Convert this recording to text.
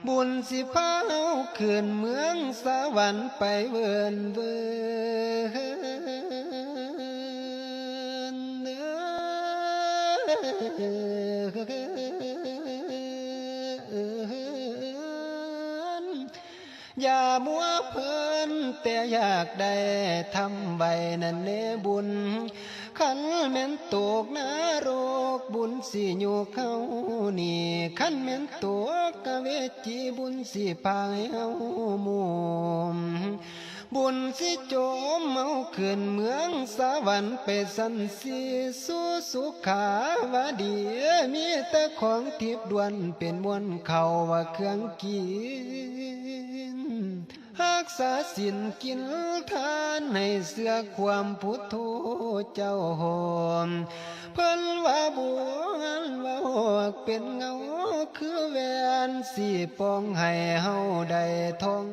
ບຸນຊິພາເຮົາຂຶ້ນເມືອງສະຫວັນໄປເວີນເວີນ ຢ່າມົວເພີນແຕ່ຢາກໄດ້ທຳໄວ້ນັ້ນເດ້ບຸນ. ຄັນແມ່ນຕົກນະລົກ ບຸນຊິຍົກເຮົາໜີ, ຄັນແມ່ນຕົກອະເວຈີ ບຸນຊິພາໃຫ້ເຮົາໝູ່. ບຸນຊິໂຈມເຮົາຂຶ້ນເມືອງສະຫວັນໄປຊັ້ນສີ ສູ່ສຸຂາວະດີ ມີແຕ່ຂອງທິບດ່ວນ ເປັນມວນເຂົ້າວ່າເຄື່ອງກິນ. ຮັກສາສິນກິນທານ ໃຫ້ເຊື່ອຄວາມພຸດໂທເຈົ້າ. ເພິ່ນວ່າບົວເວົ້າອອກເປັນເງົາຄືແວ່ນ ຊິປ່ອງໃຫ້ເຮົາໄດ້ທ່ອງ